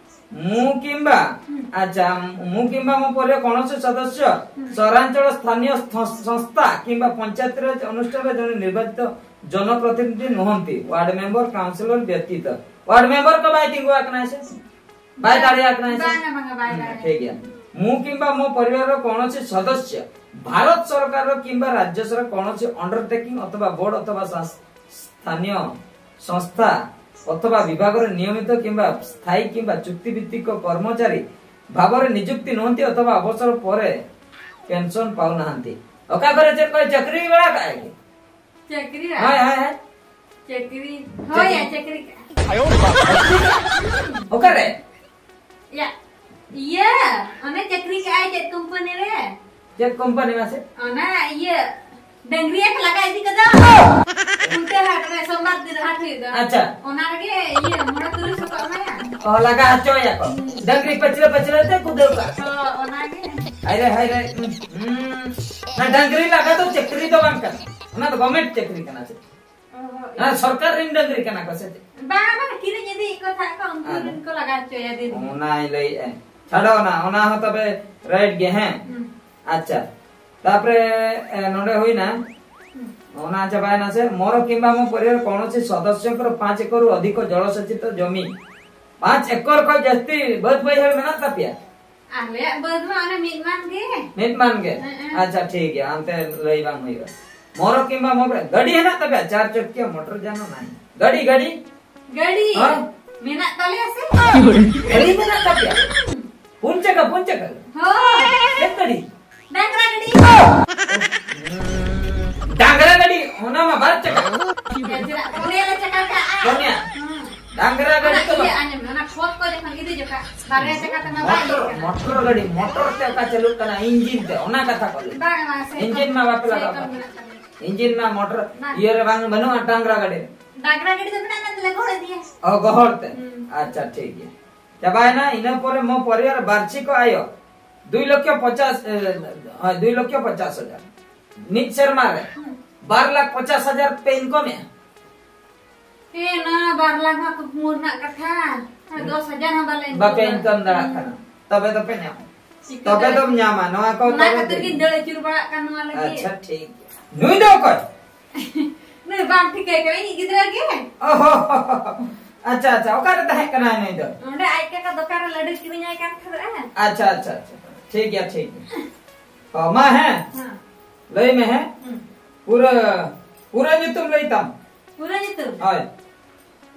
ᱢᱩ ᱠᱤᱝᱵᱟ, ᱦᱩᱸ᱾ ᱟᱪᱪᱷᱟ, ᱢᱩ ᱠᱤᱝᱵᱟ ᱢᱩ ᱯᱚᱨᱤᱵᱟᱨ ᱠᱚᱱᱚᱥᱤ ᱥᱚᱫᱚᱥᱥᱚ ᱦᱩᱸ᱾ ᱥᱚᱦᱚᱨᱟᱧᱪᱚᱲ ᱥᱛᱷᱟᱱᱤᱭᱚ ᱥᱛᱷᱚ-, ᱥᱚᱝᱥᱛᱷᱟ ᱠᱤᱝᱵᱟ ᱯᱚᱧᱪᱟᱭᱮᱛ ᱨᱟᱡᱽ ᱚᱱᱩᱥᱴᱷᱟᱱ ᱨᱮ ᱡᱚᱱᱮ ᱱᱤᱨᱵᱟᱪᱤᱛᱚ ᱡᱚᱱᱚᱯᱨᱚᱛᱤᱱᱤᱫᱷᱤ ᱱᱩᱦᱚᱱᱛᱤ, word member, councillor ᱵᱮᱛᱤᱛᱚ᱾ Word member ᱠᱚ ᱵᱟᱭ ᱛᱤᱸᱜᱩ ᱟᱠᱟᱱᱟ ᱥᱮ? ᱵᱟᱭ ᱫᱟᱲᱮᱭᱟᱜ ᱠᱟᱱᱟ ᱥᱮ? ᱵᱟᱝᱟ, ᱵᱟᱝᱟ, ᱵᱟᱭ ᱦᱩᱸ, ᱫᱟᱲᱮᱭᱟᱜ ᱴᱷᱤᱠ ᱜᱮᱭᱟ᱾ ᱠᱟᱱᱟ᱾ ମୁଁ କିମ୍ବା ମୋ ପରିବାରର କୌଣସି ସଦସ୍ୟ ଭାରତ ସରକାରର କିମ୍ବା ରାଜ୍ୟ ସରକାର କୌଣସି ଅଣ୍ଡରଟେକିଂ ଅଥବା ବୋର୍ଡ ଅଥବା ସଂସ୍- ସ୍ଥାନୀୟ ସଂସ୍ଥା ଅଥବା ବିଭାଗରେ ନିୟମିତ କିମ୍ବା ସ୍ଥାୟୀ କିମ୍ବା ଚୁକ୍ତିଭିତ୍ତିକ କର୍ମଚାରୀ ଭାବରେ ନିଯୁକ୍ତି ନୁହନ୍ତି ଅଥବା ଅବସର ପରେ ପେନସନ ପାଉନାହାନ୍ତି। ଅକା କରେ ଯେ କଏ ଚାକିରି ବେଳା କାଏ କି? ᱪᱟᱹᱠᱨᱤ᱾ ᱦᱳᱭ, ᱦᱳᱭ, ᱦᱳᱭ᱾ ᱪᱟᱹᱠᱨᱤ᱾ ᱦᱳᱭ, ᱭᱟ, ᱪᱟᱹᱠᱨᱤ᱾ ᱚᱠᱟᱨᱮ? ᱭᱟ, ᱤᱭᱟᱹ, ᱚᱱᱮ ᱪᱟᱹᱠᱨᱤ ᱠᱟᱜᱼᱟᱭ ᱪᱮᱫ ᱠᱳᱢᱯᱟᱱᱤ ᱨᱮ? ᱪᱮᱫ ᱠᱳᱢᱯᱟᱱᱤ ᱢᱟᱥᱮ? ᱚᱱᱟ ᱤᱭᱟᱹ, ᱰᱟᱝᱨᱤ ᱮ ᱞᱟᱜᱟ ᱤᱫᱤ ᱠᱟᱫᱟ᱾ ᱩᱞᱴᱟᱹ ᱦᱟᱴ ᱨᱮ, ᱥᱳᱢᱵᱟᱨ ᱫᱤᱱ ᱦᱟᱴ ᱦᱩᱭᱩᱜ ᱫᱚ᱾ ᱟᱪᱪᱷᱟ᱾ ᱚᱱᱟ ᱨᱮᱜᱮ ᱤᱭᱟᱹ, ᱢᱚᱬᱮ ᱛᱩᱨᱩᱭ ᱥᱚ ᱠᱚ ᱮᱢᱟᱭᱟ᱾ ᱚ, ᱞᱟᱜᱟ ᱦᱚᱪᱚᱭᱟᱠᱚ᱾ ᱰᱟᱝᱨᱤ ᱯᱟᱹᱪᱷᱞᱟᱹ ᱯᱟᱹᱪᱷᱞᱟᱹ ᱛᱮ ᱠᱩᱫᱟᱹᱣ ᱠᱟᱜ᱾ ᱦᱚᱸ, ᱚᱱᱟᱜᱮ᱾ ᱦᱟᱭ ᱨᱮ, ᱦᱟᱭ ᱨᱮ᱾ ᱦᱩᱸ, ᱦᱩᱸ᱾ ᱚᱱᱟ ᱰᱟᱝᱨᱤ ᱞᱟᱜᱟ ᱫᱚ ᱪᱟᱹᱠᱨᱤ ᱫᱚ ᱵᱟᱝ ᱠᱟᱱᱟ᱾ ᱚᱱᱟ ᱫᱚ ᱜᱚᱵᱷᱢᱮᱱᱴ ᱪᱟᱹᱠᱨᱤ ᱠᱟᱱᱟ ᱥᱮ? ᱚ, ᱦᱚᱸ᱾ ᱚᱱᱟ ᱥᱚᱨᱠᱟᱨ ᱨᱮᱱ ᱰᱟᱝᱨᱤ ᱠᱟᱱᱟ ᱠᱚ ᱥᱮ ᱪᱮᱫ? ᱵᱟᱝ, ᱵᱟᱝ, ᱠᱤᱨᱤᱧ ᱤᱫᱤᱭᱮᱫ ᱠᱚ ᱛᱟᱦᱮᱸᱫ ᱠᱚ, ᱩᱱᱠᱩ ᱟᱫᱚ᱾ ᱨᱮᱱ ᱠᱚ ᱞᱟᱜᱟ ᱦᱚᱪᱚᱭᱟ ᱫᱤᱱ᱾ ᱚᱱᱟᱭ ᱞᱟᱹᱭᱮᱫᱼᱟ᱾ ᱪᱷᱟᱰᱚ ᱚᱱᱟ, ᱚᱱᱟ ᱦᱚᱸ ᱛᱚᱵᱮ ᱨᱟᱭᱤᱴ ᱜᱮ, ᱦᱮᱸ? ᱦᱩᱸ᱾ ᱟᱪᱪᱷᱟ, ᱛᱟᱯᱚᱨᱮ, ᱮ, ᱱᱚᱰᱮ ᱦᱩᱭᱱᱟ, ᱦᱩᱸ᱾ ᱚᱱᱟ ᱪᱟᱵᱟᱭᱮᱱᱟ ᱥᱮ, ମୋର କିମ୍ବା ମୋ ପରିବାର କୌଣସି ସଦସ୍ୟଙ୍କର ପାଞ୍ଚ ଏକରରୁ ଅଧିକ ଜଳସେଚିତ ଜମି, ପାଞ୍ଚ ଏକର ᱠᱷᱚᱱ ᱡᱟᱹᱥᱛᱤ ᱵᱟᱹᱫ ᱵᱟᱹᱭᱦᱟᱹᱲ ᱢᱮᱱᱟᱜ ᱛᱟᱯᱮᱭᱟ? ᱟᱞᱮᱭᱟᱜ ᱵᱟᱹᱫ ᱢᱟ ᱚᱱᱮ ᱢᱤᱫ ᱢᱟᱱ ᱜᱮ᱾ ᱢᱤᱫ ᱢᱟᱱ ᱜᱮ? ᱦᱮᱸ, ᱦᱮᱸ᱾ ᱟᱪᱪᱷᱟ, ᱴᱷᱤᱠ ᱜᱮᱭᱟ, ᱦᱟᱱᱛᱮ ᱞᱟᱹᱭ ᱵᱟᱝ ᱦᱩᱭᱩᱜᱼᱟ᱾ ମୋର କିମ୍ବା ମୋ ପରିବାର, ᱜᱟᱹᱰᱤ ᱦᱮᱱᱟᱜ ᱛᱟᱯᱮᱭᱟ? ᱪᱟᱨ ᱪᱚᱠᱤᱭᱟ ᱢᱚᱴᱚᱨ ᱡᱟᱱᱚ ᱱᱟᱭ᱾ ᱜᱟᱹᱰᱤ, ᱜᱟᱹᱰᱤ᱾ ᱜᱟᱹᱰᱤ? ᱦᱮᱸ? ᱢᱮᱱᱟᱜ ᱛᱟᱞᱮᱭᱟ ᱥᱮ᱾ ᱜᱟᱹᱰᱤ ᱢᱮᱱᱟᱜ ᱛᱟᱯᱮᱭᱟ? ᱯᱩᱱ ᱪᱟᱠᱟ, ᱯᱩᱱ ᱪᱟᱠᱟ᱾ ᱦᱳᱭ᱾ ᱪᱮᱫ ᱜᱟᱹᱰᱤ? ᱰᱟᱝᱨᱟ ᱜᱟᱹᱰᱤ᱾ ᱰᱟᱝᱨᱟ ᱜᱟᱹᱰᱤ, ᱚᱱᱟ ᱢᱟ ᱵᱟᱨ ᱪᱟᱠᱟ᱾ ᱪᱮᱫᱟᱜ ᱯᱩᱱᱭᱟ ᱞᱮ ᱪᱟᱠᱟ ᱠᱟᱜᱼᱟ? ᱯᱩᱱᱭᱟ? ᱦᱩᱸ᱾ ᱰᱟᱝᱨᱟ ᱜᱟᱹᱰᱤ ᱚᱱᱟ ᱛᱚ ᱤᱭᱟᱹ ᱵᱟᱝ᱾ ᱟᱸᱡᱚᱢ ᱢᱮ, ᱚᱱᱟ ᱠᱷᱚᱛ ᱠᱚ ᱡᱚᱠᱷᱚᱱ ᱤᱫᱤ ᱡᱚᱠᱷᱟ, ᱵᱟᱨᱭᱟ ᱪᱟᱠᱟ ᱛᱮᱢᱟ ᱵᱟᱭ ᱢᱚᱴᱚᱨ, ᱤᱭᱟᱹᱜ ᱠᱟᱱᱟ᱾ ᱢᱚᱴᱚᱨ ᱜᱟᱹᱰᱤ, ᱢᱚᱴᱚᱨ ᱛᱮ ᱚᱠᱟ ᱪᱟᱹᱞᱩᱜ ᱠᱟᱱᱟ? ᱤᱧᱡᱤᱱ ᱛᱮ, ᱚᱱᱟ ᱠᱟᱛᱷᱟ ᱠᱚ ᱞᱟᱹᱭ᱾ ᱵᱟᱝ, ᱵᱟᱝ, ᱥᱮ ᱤᱧᱡᱤᱱ ᱢᱟ ᱵᱟᱯᱮ ᱥᱮ ᱞᱟᱜᱟᱣ ᱠᱚᱢ ᱠᱟᱜ᱾ ᱢᱮᱱᱟᱜ ᱛᱟᱞᱮᱭᱟ᱾ ᱤᱧᱡᱤᱱ ᱢᱟ ᱢᱚᱴᱚᱨ ᱵᱟᱝ᱾ ᱤᱭᱟᱹ ᱨᱮ ᱵᱟᱝ, ᱵᱟᱹᱱᱩᱜᱼᱟ ᱰᱟᱝᱨᱟ ᱜᱟᱹᱰᱤ᱾ ᱰᱟᱝᱨᱟ ᱜᱟᱹᱰᱤ ᱫᱚ ᱢᱮᱱᱟᱜ ᱢᱮᱱᱛᱮ ᱞᱮ ᱜᱚᱦᱚᱲ ᱤᱫᱤᱭᱟ᱾ ᱚ, ᱜᱚᱦᱚᱲ ᱛᱮ᱾ ᱦᱩᱸ᱾ ᱟᱪᱪᱷᱟ, ᱴᱷᱤᱠ ᱜᱮᱭᱟ᱾ ᱪᱟᱵᱟᱭᱮᱱᱟ, ᱤᱱᱟᱹ ᱯᱚᱨᱮ ᱢᱚ ᱯᱚᱨᱤᱵᱟᱨ ᱵᱟᱨᱪᱤᱠᱚ ᱟᱭᱚ ᱫᱩᱭ ᱞᱚᱠᱷ ᱯᱚᱪᱟᱥ, ᱮ, ᱦᱳᱭ, ᱫᱩᱭ ᱞᱚᱠᱷ ᱯᱚᱪᱟᱥ ᱦᱟᱡᱟᱨ᱾ ᱢᱤᱫ ᱥᱮᱨᱢᱟ ᱨᱮ ᱦᱩᱸ᱾ ᱵᱟᱨ ᱞᱟᱠᱷ ᱯᱚᱪᱟᱥ ᱦᱟᱡᱟᱨ ᱯᱮ ᱤᱱᱠᱚᱢᱮᱜᱼᱟ᱾ ᱮ, ᱱᱟ ᱵᱟᱨ ᱞᱟᱠᱷ ᱢᱟ ᱠᱩᱠᱢᱩ ᱨᱮᱱᱟᱜ ᱠᱟᱛᱷᱟ᱾ ᱟᱨ ᱫᱚᱥ ᱦᱟᱡᱟᱨ ᱦᱚᱸ ᱵᱟᱞᱮ ᱤᱱᱠᱚᱢ ᱵᱟᱯᱮ ᱫᱟᱲᱮᱭᱟᱜ ᱤᱱᱠᱚᱢ ᱫᱟᱲᱮᱭᱟᱜ ᱠᱟᱱᱟ᱾ ᱛᱚᱵᱮ ᱫᱚᱯᱮ ᱧᱟᱢᱟ᱾ ᱪᱤᱠᱟᱹ ᱛᱚᱵᱮ ᱫᱟᱲᱮᱭᱟᱜ? ᱫᱚᱢ ᱧᱟᱢᱟ, ᱱᱚᱣᱟ ᱠᱚ ᱚᱱᱟ ᱛᱚᱵᱮ ᱠᱷᱟᱹᱛᱤᱨ ᱫᱚ᱾ ᱜᱤᱧ ᱫᱟᱹᱲ ᱟᱹᱪᱩᱨ ᱵᱟᱲᱟᱜ ᱠᱟᱱ ᱱᱚᱣᱟ ᱞᱟᱹᱜᱤᱫ᱾ ᱟᱪᱪᱷᱟ, ᱴᱷᱤᱠ ᱜᱮᱭᱟ᱾ ᱱᱩᱭ ᱫᱚ ᱚᱠᱚᱭ? ᱱᱩᱭ ᱵᱟᱢ ᱴᱷᱤᱠᱟᱹᱭ ᱠᱟᱱᱟ, ᱤᱧᱤᱡ ᱜᱤᱫᱽᱨᱟᱹ ᱜᱮ᱾ ᱚᱦᱚ, ᱟᱪᱪᱷᱟ, ᱟᱪᱪᱷᱟ, ᱚᱠᱟᱨᱮ ᱛᱟᱦᱮᱸ ᱠᱟᱱᱟᱭ ᱱᱩᱭ ᱫᱚ? ᱚᱸᱰᱮ ᱟᱡ ᱠᱟᱠᱟ ᱫᱚᱠᱟᱱ ᱨᱮ ᱞᱟᱹᱰᱩᱭ ᱠᱤᱨᱤᱧᱟᱭ ᱠᱟᱱ ᱛᱟᱦᱮᱸᱫᱼᱟ᱾ ᱟᱪᱪᱷᱟ, ᱟᱪᱪᱷᱟ, ᱟᱪᱪᱷᱟ, ᱴᱷᱤᱠ ᱜᱮᱭᱟ, ᱴᱷᱤᱠ ᱜᱮᱭᱟ᱾ ᱚ, ᱢᱟ, ᱦᱮᱸ, ᱦᱮᱸ᱾ ᱞᱟᱹᱭ ᱢᱮ, ᱦᱮᱸ᱾ ᱦᱩᱸ᱾ ᱯᱩᱨᱟᱹ, ᱯᱩᱨᱟᱹ ᱧᱩᱛᱩᱢ ᱞᱟᱹᱭ ᱛᱟᱢ᱾ ᱯᱩᱨᱟᱹ ᱧᱩᱛᱩᱢ? ᱦᱳᱭ᱾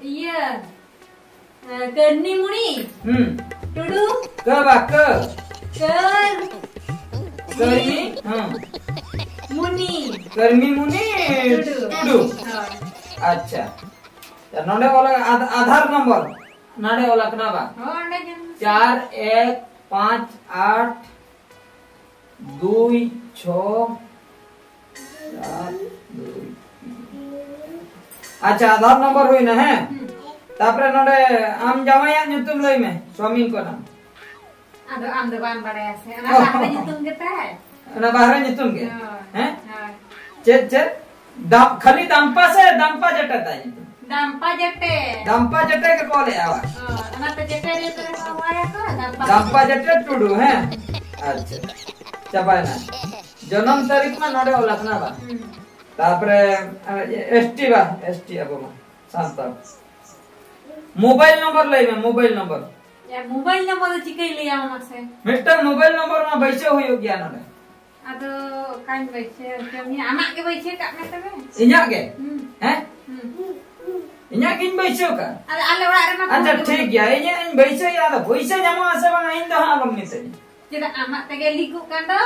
ᱤᱭᱟᱹ, ᱮ, ᱠᱟᱹᱨᱱᱤ ᱢᱩᱱᱤ᱾ ᱦᱩᱸ᱾ ᱴᱩᱰᱩ᱾ ᱠᱟᱹ ᱵᱟ, ᱠᱟᱹ᱾ ᱠᱟᱹᱨ-, ᱠᱟᱹᱨᱱᱤ, ᱦᱮᱸ᱾ ᱢᱩᱱᱤ᱾ ᱠᱟᱹᱨᱱᱤ ᱢᱩᱱᱤ ᱴᱩᱰᱩ᱾ ᱴᱩᱰᱩ᱾ ᱦᱳᱭ᱾ ᱟᱪᱪᱷᱟ᱾ ᱱᱚᱰᱮ ᱚᱞ ᱟᱫᱷ-, ᱟᱫᱷᱟᱨ ᱱᱚᱢᱵᱚᱨ ᱱᱚᱰᱮ ᱚᱞ ᱟᱠᱟᱱᱟ ᱵᱟᱝ? ᱦᱳᱭ, ᱚᱸᱰᱮ ᱧᱮᱞ ᱢᱮ᱾ ᱪᱟᱨ ᱮᱠ ᱯᱟᱸᱪ ᱟᱴ ᱫᱩᱭ ᱪᱷᱚ ᱪᱟᱨ ᱫᱩᱭ᱾ ᱟᱪᱪᱷᱟ, ᱟᱫᱷᱟᱨ ᱱᱚᱢᱵᱚᱨ ᱦᱩᱭᱱᱟ, ᱦᱮᱸ? ᱦᱩᱸ᱾ ᱛᱟᱯᱚᱨᱮ ᱱᱚᱰᱮ ᱟᱢ ᱡᱟᱶᱟᱭᱟᱜ ᱧᱩᱛᱩᱢ ᱞᱟᱹᱭ ᱢᱮ, ᱥᱚᱢᱤᱝ ᱠᱚᱱᱟ᱾ ᱟᱫᱚ ᱟᱢ ᱫᱚ ᱵᱟᱢ ᱵᱟᱲᱟᱭᱟ ᱥᱮ, ᱚᱱᱟ ᱚ᱾ ᱵᱟᱦᱨᱮ ᱧᱩᱛᱩᱢ ᱜᱮᱛᱟᱭ᱾ ᱚᱱᱟ ᱵᱟᱦᱨᱮ ᱧᱩᱛᱩᱢ ᱜᱮ? ᱦᱳᱭ, ᱦᱮᱸ? ᱦᱳᱭ᱾ ᱪᱮᱫ, ᱪᱮᱫ? ᱫᱟᱢ-, ᱠᱷᱟᱹᱞᱤ ᱫᱟᱢᱯᱟ ᱥᱮ ᱫᱟᱢᱯᱟ ᱡᱮᱴᱟ ᱛᱟᱭ ᱧᱩᱛᱩᱢ? ᱫᱟᱢᱯᱟ ᱡᱮᱴᱮ᱾ ᱫᱟᱢᱯᱟ ᱡᱮᱴᱮ ᱜᱮᱠᱚ ᱚᱞᱮᱜᱼᱟ ᱵᱟᱝ? ᱦᱳᱭ, ᱚᱱᱟᱛᱮ ᱡᱮᱴᱮ ᱨᱮ ᱛᱚᱵᱮ ᱠᱚ ᱦᱚᱦᱚᱭᱟ ᱛᱚ, ᱫᱟᱢᱯᱟ ᱫᱟᱢᱯᱟ ᱡᱮᱴᱮ᱾ ᱡᱮᱴᱮ ᱴᱩᱰᱩ, ᱦᱮᱸ? ᱟᱪᱪᱷᱟ, ᱪᱟᱵᱟᱭᱮᱱᱟ᱾ ᱡᱚᱱᱚᱢ ᱛᱟᱹᱨᱤᱠᱷ ᱢᱟ ᱱᱚᱰᱮ ᱚᱞ ᱟᱠᱟᱱᱟ ᱵᱟᱝ? ᱦᱩᱸ᱾ ᱛᱟᱯᱚᱨᱮ, ᱮ, ᱮᱥ ᱴᱤ ᱵᱟ, ᱮᱥ ᱴᱤ ᱟᱵᱚ ᱢᱟ, ᱥᱟᱱᱛᱟᱲ᱾ ᱢᱳᱵᱟᱭᱤᱞ ᱱᱚᱢᱵᱚᱨ ᱞᱟᱹᱭ ᱢᱮ, ᱢᱳᱵᱟᱭᱤᱞ ᱱᱚᱢᱵᱚᱨ᱾ ᱭᱟ, ᱢᱳᱵᱟᱭᱤᱞ ᱱᱚᱢᱵᱚᱨ ᱫᱚ ᱪᱤᱠᱟᱹᱧ ᱞᱟᱹᱭᱟ ᱢᱟᱥᱮ? ᱢᱤᱫᱴᱟᱝ ᱢᱳᱵᱟᱭᱤᱞ ᱱᱚᱢᱵᱚᱨ ᱢᱟ ᱵᱟᱹᱭᱥᱟᱹᱣ ᱦᱩᱭᱩᱜ ᱜᱮᱭᱟ ᱱᱚᱰᱮ᱾ ᱟᱫᱚ ᱚᱠᱟᱧ ᱵᱟᱹᱭᱥᱟᱹᱣ ᱦᱚᱪᱚ ᱢᱮᱭᱟ? ᱟᱢᱟᱜ ᱜᱮ ᱵᱟᱹᱭᱥᱟᱹᱣ ᱠᱟᱜ ᱢᱮ ᱛᱚᱵᱮ᱾ ᱤᱧᱟᱹᱜ ᱜᱮ? ᱦᱩᱸ᱾ ᱦᱮᱸ? ᱦᱩᱸ᱾ ᱤᱧᱟᱹᱜ ᱜᱤᱧ ᱵᱟᱹᱭᱥᱟᱹᱣ ᱠᱟᱜ? ᱟᱫᱚ ᱟᱞᱮ ᱚᱲᱟᱜ ᱨᱮᱢᱟ ᱟᱪᱪᱷᱟ, ᱠᱚᱱᱚ ᱴᱷᱤᱠ ᱜᱮᱭᱟ, ᱤᱧᱟᱹᱜ ᱤᱧ ᱵᱟᱹᱭᱥᱟᱹᱣ ᱭᱟ, ᱟᱫᱚ ᱯᱚᱭᱥᱟ ᱧᱟᱢᱚᱜ ᱟᱥᱮ ᱵᱟᱝ ᱤᱧ ᱫᱚ ᱦᱟᱸᱜ ᱟᱞᱚᱢ ᱢᱮᱛᱟᱹᱧᱟ᱾ ᱪᱮᱫᱟᱜ ᱟᱢᱟᱜ ᱛᱮᱜᱮ ᱞᱤᱠᱚᱜ ᱠᱟᱱ ᱫᱚ?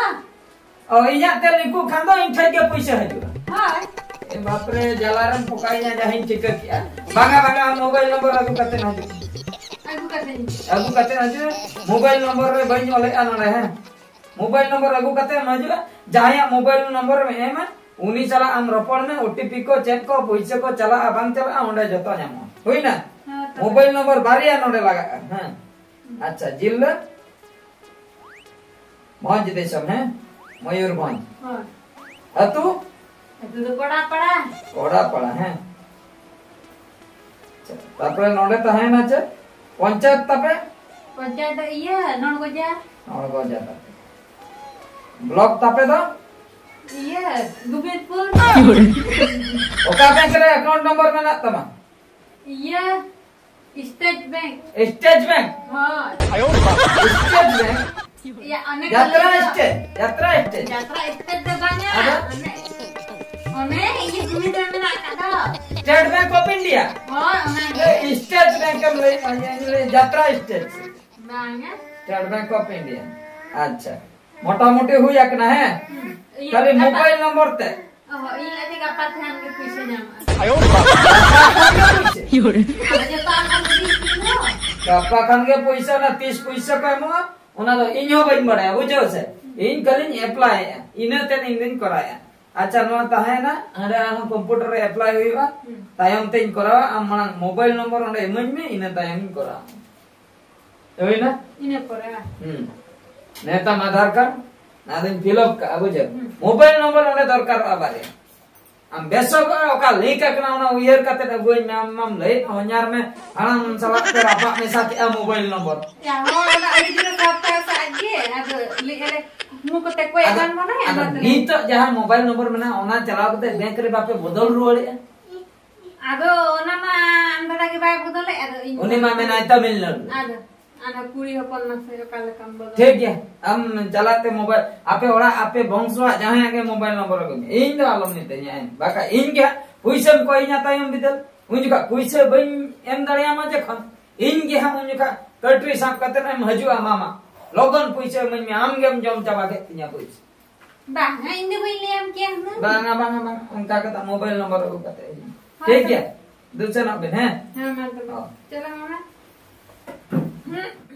ᱚ, ᱤᱧᱟᱹᱜ ᱛᱮ ᱞᱤᱠᱚᱜ ᱠᱷᱟᱱ ᱫᱚ ᱤᱧ ᱴᱷᱮᱡ ᱜᱮ ᱯᱚᱭᱥᱟ ᱦᱤᱡᱩᱜᱼᱟ᱾ ᱦᱳᱭ᱾ ᱮ ᱵᱟᱯ ᱨᱮ, ᱡᱟᱞᱟ ᱨᱮᱢ ᱯᱚᱠᱟᱭᱤᱧᱟ, ᱡᱟᱦᱟᱸᱧ ᱪᱤᱠᱟᱹ ᱠᱮᱜᱼᱟ᱾ ᱵᱟᱝᱟ, ᱵᱟᱝᱟ, ᱟᱢ ᱢᱳᱵᱟᱭᱤᱞ ᱱᱚᱢᱵᱚᱨ ᱟᱹᱜᱩ ᱠᱟᱛᱮ ᱦᱤᱡᱩᱜ ᱢᱮ᱾ ᱟᱹᱜᱩ ᱠᱟᱛᱮ ᱦᱤᱡᱩᱜ᱾ ᱟᱹᱜᱩ ᱠᱟᱛᱮ ᱦᱤᱡᱩᱜ ᱢᱮ᱾ ᱢᱳᱵᱟᱭᱤᱞ ᱱᱚᱢᱵᱚᱨ ᱨᱮ ᱵᱟᱹᱧ ᱚᱞᱮᱜᱼᱟ ᱱᱚᱰᱮ, ᱦᱮᱸ᱾ ᱢᱳᱵᱟᱭᱤᱞ ᱱᱚᱢᱵᱚᱨ ᱟᱹᱜᱩ ᱠᱟᱛᱮ ᱮᱢ ᱦᱤᱡᱩᱜᱼᱟ᱾ ᱡᱟᱦᱟᱸᱭᱟᱜ ᱢᱳᱵᱟᱭᱤᱞ ᱱᱚᱢᱵᱚᱨ ᱮᱢ ᱮᱢᱟ, ᱩᱱᱤ ᱥᱟᱞᱟᱜ ᱟᱢ ᱨᱚᱯᱚᱲ ᱢᱮ, ᱳ ᱴᱤ ᱯᱤ ᱠᱚ ᱪᱮᱫ ᱠᱚ ᱯᱩᱭᱥᱟᱹ ᱠᱚ ᱪᱟᱞᱟᱜᱼᱟ ᱵᱟᱝ ᱪᱟᱞᱟᱜᱼᱟ, ᱚᱸᱰᱮ ᱡᱚᱛᱚ ᱧᱟᱢᱚᱜᱼᱟ᱾ ᱦᱩᱭᱱᱟ? ᱦᱮᱸ, ᱛᱚᱵᱮ᱾ ᱢᱳᱵᱟᱭᱤᱞ ᱱᱚᱢᱵᱚᱨ ᱵᱟᱨᱭᱟ ᱱᱚᱰᱮ ᱞᱟᱜᱟᱜᱼᱟ᱾ ᱦᱮᱸ᱾ ᱟᱪᱪᱷᱟ, ᱡᱤᱞᱟᱹ? ᱵᱷᱚᱸᱡᱽ ᱫᱤᱥᱚᱢ, ᱦᱮᱸ? ᱢᱚᱭᱩᱨᱵᱷᱚᱸᱡᱽ᱾ ᱦᱳᱭ᱾ ᱟᱹᱛᱩ? ᱟᱹᱛᱩ ᱫᱚ ᱠᱚᱲᱟᱯᱟᱲᱟ᱾ ᱠᱚᱲᱟᱯᱟᱲᱟ, ᱦᱮᱸ᱾ ᱟᱪᱪᱷᱟ, ᱛᱟᱨᱯᱚᱨᱮ ᱱᱚᱰᱮ ᱛᱟᱦᱮᱸᱭᱮᱱᱟ ᱪᱮᱫ? ᱯᱚᱧᱪᱟᱭᱮᱛ ᱛᱟᱯᱮ? ᱯᱚᱧᱪᱟᱭᱮᱛ ᱫᱚ ᱤᱭᱟᱹ, ᱱᱚᱲᱜᱚᱡᱟ᱾ ᱱᱚᱲᱜᱚᱡᱟ ᱛᱟᱯᱮ᱾ ᱵᱞᱚᱠ ᱛᱟᱯᱮ ᱫᱚ? ᱤᱭᱟᱹ, ᱜᱳᱵᱤᱱᱫᱯᱩᱨ᱾ ᱚᱠᱟ ᱵᱮᱝᱠ ᱨᱮ ᱮᱠᱟᱣᱩᱱᱴ ᱱᱚᱢᱵᱚᱨ ᱢᱮᱱᱟᱜ ᱛᱟᱢᱟ? ᱤᱭᱟᱹ, ᱥᱴᱮᱴ ᱵᱮᱝᱠ᱾ State bank? ᱦᱳᱭ᱾ State bank? ᱤᱭᱟᱹ, ᱚᱱᱮ ᱠᱚ ᱡᱟᱛᱨᱟ ᱞᱟᱹᱭ ᱫᱚ ᱥᱴᱮᱴ, ᱡᱟᱛᱨᱟ ᱥᱴᱮᱴ᱾ ᱡᱟᱛᱨᱟ ᱥᱴᱮᱴ ᱫᱚ ᱵᱟᱝᱟ᱾ ᱟᱫᱚ? ᱚᱱᱮ, ᱚᱱᱮ ᱤᱭᱟᱹ ᱠᱩᱞᱦᱤ ᱨᱮ ᱢᱮᱱᱟᱜ ᱟᱠᱟᱫ ᱫᱚ᱾ State bank of India? ᱦᱳᱭ, ᱚᱱᱟ ᱜᱮ᱾ ᱮ, ᱥᱴᱮᱴ ᱵᱮᱝᱠ ᱮᱢ ᱞᱟᱹᱭ, ᱤᱭᱟᱹ, ᱡᱟᱛᱨᱟ ᱥᱴᱮᱴ᱾ ᱵᱟᱝᱟ᱾ State bank of India. ᱟᱪᱪᱷᱟ᱾ ᱢᱚᱴᱟᱢᱩᱴᱤ ᱦᱩᱭ ᱟᱠᱟᱱᱟ, ᱦᱮᱸ? ᱦᱩᱸ᱾ ᱤᱭᱟᱹ, ᱠᱷᱟᱹᱞᱤ ᱜᱟᱯᱟ ᱢᱳᱵᱟᱭᱤᱞ ᱱᱚᱢᱵᱚᱨ ᱛᱮ᱾ ᱚ, ᱤᱧ ᱞᱟᱹᱭ ᱫᱟᱹᱧ ᱜᱟᱯᱟ ᱛᱮᱦᱟᱱ ᱜᱮ ᱯᱩᱭᱥᱟᱹ ᱧᱟᱢᱚᱜᱼᱟ᱾ ᱜᱟᱯᱟ ᱠᱷᱟᱱ ᱜᱮ ᱯᱩᱭᱥᱟᱹ᱾ ᱟᱫᱚ ᱡᱚᱛᱚ ᱟᱢ ᱟᱢ ᱛᱮᱜᱮ ᱤᱥᱤᱱ ᱫᱚ᱾ ᱜᱟᱯᱟ ᱠᱷᱟᱱ ᱜᱮ ᱯᱩᱭᱥᱟᱹ, ᱚᱱᱟ ᱛᱤᱥ ᱯᱩᱭᱥᱟᱹ ᱠᱚ ᱮᱢᱚᱜᱼᱟ, ᱚᱱᱟ ᱫᱚ ᱤᱧ ᱦᱚᱸ ᱵᱟᱹᱧ ᱵᱟᱲᱟᱭᱟ, ᱵᱩᱡᱷᱟᱹᱣ ᱥᱮ? ᱤᱧ ᱠᱷᱟᱹᱞᱤᱧ ᱮᱯᱞᱟᱭᱮᱜᱼᱟ, ᱤᱱᱟᱹ ᱛᱮᱫ ᱤᱧ ᱫᱩᱧ ᱠᱚᱨᱟᱣᱮᱜᱼᱟ᱾ ᱟᱪᱪᱷᱟ, ᱱᱚᱣᱟ ᱛᱟᱦᱮᱸᱭᱮᱱᱟ, ᱦᱟᱸᱰᱮ ᱟᱨᱦᱚᱸ ᱠᱚᱢᱯᱤᱭᱩᱴᱟᱨ ᱨᱮ ᱮᱯᱞᱟᱭ ᱦᱩᱭᱩᱜᱼᱟ, ᱦᱩᱸ᱾ ᱛᱟᱭᱚᱢ ᱛᱮᱧ ᱠᱚᱨᱟᱣᱟ᱾ ᱟᱢ ᱢᱟᱲᱟᱝ ᱢᱳᱵᱟᱭᱤᱞ ᱱᱚᱢᱵᱚᱨ ᱚᱸᱰᱮ ᱤᱢᱟᱹᱧ ᱢᱮ, ᱤᱱᱟᱹ ᱛᱟᱭᱚᱢ ᱤᱧ ᱠᱚᱨᱟᱣᱟ᱾ ᱦᱩᱭᱱᱟ? ᱤᱱᱟᱹ ᱯᱚᱨᱮ ᱵᱟᱝ? ᱦᱩᱸ᱾ ᱱᱮᱛᱟᱢ ᱟᱫᱷᱟᱨ ᱠᱟᱨᱰ, ᱚᱱᱟ ᱫᱚᱧ ᱯᱷᱤᱞᱟᱯ ᱠᱟᱜᱼᱟ, ᱵᱩᱡᱷᱟᱹᱣ? ᱦᱩᱸ᱾ ᱢᱳᱵᱟᱭᱤᱞ ᱱᱚᱢᱵᱚᱨ ᱚᱸᱰᱮ ᱫᱚᱨᱠᱟᱨᱚᱜᱼᱟ ᱵᱟᱨᱭᱟ᱾ ᱟᱢ ᱵᱮᱥᱚᱜᱚᱜᱼᱟ, ᱚᱠᱟ ᱞᱤᱝᱠ ᱟᱠᱟᱱᱟ ᱚᱱᱟ ᱩᱭᱦᱟᱹᱨ ᱠᱟᱛᱮ ᱟᱹᱜᱩᱣᱟᱹᱧ ᱢᱮ, ᱟᱢ ᱢᱟᱢ ᱞᱟᱹᱭᱮᱫ ᱦᱚᱧᱦᱟᱨ ᱢᱮ, ᱦᱟᱲᱟᱢ ᱥᱟᱞᱟᱜ ᱯᱮ ᱨᱟᱯᱟᱜ ᱢᱮᱥᱟ ᱠᱮᱜᱼᱟ ᱢᱳᱵᱟᱭᱤᱞ ᱱᱚᱢᱵᱚᱨ᱾ ᱭᱟ, ᱦᱚᱲ ᱚᱱᱟ ᱟᱹᱰᱤ ᱡᱳᱨᱮ ᱥᱟᱵ ᱠᱟᱜ ᱥᱟᱵ ᱜᱮ, ᱟᱫᱚ ᱞᱟᱹᱭᱮᱫᱼᱟ ᱞᱮ, ᱠᱩᱠᱢᱩ ᱠᱚᱛᱮ ᱠᱚᱭ ᱟᱫᱚ, ᱮᱢᱟᱱ ᱵᱚᱱᱟ, ᱟᱫᱚ ᱮᱢᱟᱱ ᱛᱮ᱾ ᱱᱤᱛᱚᱜ ᱡᱟᱦᱟᱸ ᱢᱳᱵᱟᱭᱤᱞ ᱱᱚᱢᱵᱚᱨ ᱢᱮᱱᱟᱜᱼᱟ, ᱚᱱᱟ ᱪᱟᱞᱟᱣ ᱠᱟᱛᱮ ᱵᱮᱝᱠ ᱨᱮ ᱵᱟᱯᱮ ᱵᱚᱫᱚᱞ ᱨᱩᱣᱟᱹᱲᱮᱜᱼᱟ? ᱟᱫᱚ ᱚᱱᱟ ᱢᱟ ᱟᱢ ᱫᱟᱫᱟ ᱜᱮ ᱵᱟᱭ ᱵᱚᱫᱚᱞᱮᱫ, ᱟᱫᱚ ᱤᱧ ᱩᱱᱤ ᱢᱟ ᱵᱚᱫᱚᱞ᱾ ᱢᱮᱱᱟᱭ ᱛᱟᱢᱤᱞᱱᱟᱲᱩ ᱨᱮ᱾ ᱟᱫᱚ, ᱟᱫᱚ ᱠᱩᱲᱤ ᱦᱚᱯᱚᱱ ᱢᱟᱥᱮ ᱚᱠᱟ ᱞᱮᱠᱟᱢ ᱵᱚᱫᱚᱞ? ᱴᱷᱤᱠ ᱜᱮᱭᱟ, ᱟᱢ ᱪᱟᱞᱟᱜ ᱛᱮ ᱢᱳᱵᱟᱭᱤᱞ, ᱟᱯᱮ ᱚᱲᱟᱜ, ᱟᱯᱮ ᱵᱚᱝᱥᱚᱣᱟᱜ ᱡᱟᱦᱟᱸᱭᱟᱜ ᱜᱮ ᱢᱳᱵᱟᱭᱤᱞ ᱱᱚᱢᱵᱚᱨ ᱟᱹᱜᱩᱭ ᱢᱮ, ᱤᱧ ᱫᱚ ᱟᱞᱚᱢ ᱢᱤᱛᱟᱹᱧᱟ, ᱮᱢ᱾ ᱵᱟᱠᱷᱟᱡ ᱤᱧ ᱜᱮ ᱦᱟᱸᱜ ᱯᱩᱭᱥᱟᱹᱢ ᱠᱚᱭᱤᱧᱟ ᱛᱟᱭᱚᱢ ᱵᱤᱫᱟᱹᱞ, ᱩᱱ ᱡᱚᱠᱷᱟᱜ ᱯᱩᱭᱥᱟᱹ ᱵᱟᱹᱧ ᱮᱢ ᱫᱟᱲᱮᱭᱟᱢᱟ ᱡᱚᱠᱷᱚᱱ, ᱤᱧ ᱜᱮ ᱦᱟᱸᱜ ᱩᱱ ᱡᱚᱠᱷᱟᱜ ᱠᱟᱹᱴᱨᱤ ᱥᱟᱵ ᱠᱟᱛᱮ ᱮᱢ ᱦᱤᱡᱩᱜᱼᱟ, "ᱢᱟᱢᱟ, ᱞᱚᱜᱚᱱ ᱯᱩᱭᱥᱟᱹ ᱤᱢᱟᱹᱧ ᱢᱮ, ᱟᱢ ᱜᱮᱢ ᱡᱚᱢ ᱪᱟᱵᱟ ᱠᱮᱫ ᱛᱤᱧᱟ ᱯᱩᱭᱥᱟᱹ᱾" ᱵᱟᱝᱟ, ᱤᱧ ᱫᱚ ᱵᱟᱹᱧ ᱞᱟᱹᱭᱟᱢ ᱠᱮᱭᱟ ᱦᱩᱱᱟᱹᱝ᱾ ᱵᱟᱝᱟ, ᱵᱟᱝᱟ, ᱵᱟᱝᱟ, ᱚᱱᱠᱟ ᱠᱟᱛᱮ ᱢᱳᱵᱟᱭᱤᱞ ᱱᱚᱢᱵᱚᱨ ᱟᱹᱜᱩ ᱠᱟᱛᱮ ᱤᱧ᱾ ᱦᱳᱭ, ᱴᱷᱤᱠ ᱛᱚᱵᱮ᱾ ᱜᱮᱭᱟ, ᱫᱩ ᱥᱮᱱᱚᱜ ᱵᱤᱱ, ᱦᱮᱸ? ᱦᱮᱸ, ᱢᱟ ᱛᱚᱵᱮ᱾ ᱦᱚᱸ᱾ ᱪᱟᱞᱟᱜ ᱢᱮ᱾ ᱦᱩᱸ᱾